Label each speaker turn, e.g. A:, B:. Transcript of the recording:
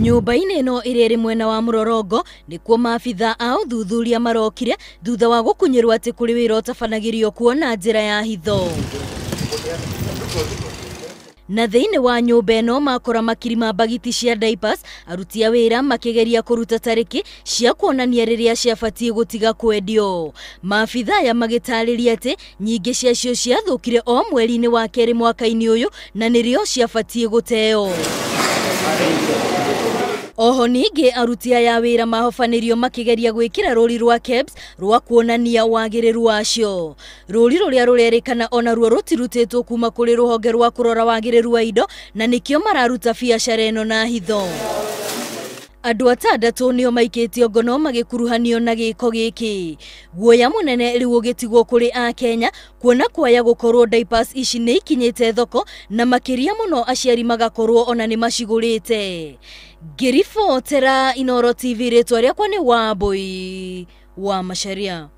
A: Nyũmba-inĩ ĩno ĩrĩa ĩrĩ mwena wa Mũrorongo nĩkuo maabitha a ũthuthuria marokire thutha wa gũkunyĩrwo atĩ kũrĩ wĩra ũtabanagĩrio kuo na njĩra ya hitho. Na thĩinĩ wa nyũmba ĩno makora makiri ma bagiti cia diapers, aruti a wĩra makĩgeria kũruta tarĩki cia kuonania rĩrĩa ciabatiĩ gũtiga kwendio. Maabitha aya magĩtarĩria atĩ nyingĩ ciacio ciathũkire o mweri-inĩ wa kerĩ mwaka-inĩ ũyũ na nĩrĩo ciabatiĩ gũteo. Oho ningĩ aruti aya a wĩra mahobanĩrio makĩgeria gwĩkĩra rũri rwa KEBS rwa kuonania wagĩrĩru wacio. Rũri rũrĩa rũrerĩkana onaruo rũtirutĩtwo kuma kũrĩ rũhonge rwa kũrora wagĩrĩru wa indo na nĩkĩo mararuta biacara ĩno na hitho. Andũ atandatũ nĩo maikĩtio ngono magĩkuruhanio na gĩko gĩkĩ. Guoya mũnene rĩu ũgĩtigwo kũrĩ Akenya kuona kwaya gũkorwo diapers ici nĩ ikinyĩte thoko na makĩria mũno aciari magakorwo ona nĩ macigũrĩte. Ngĩribotera Inooro TV, rĩtwa rĩakwa nĩ Wambui wa Macharia.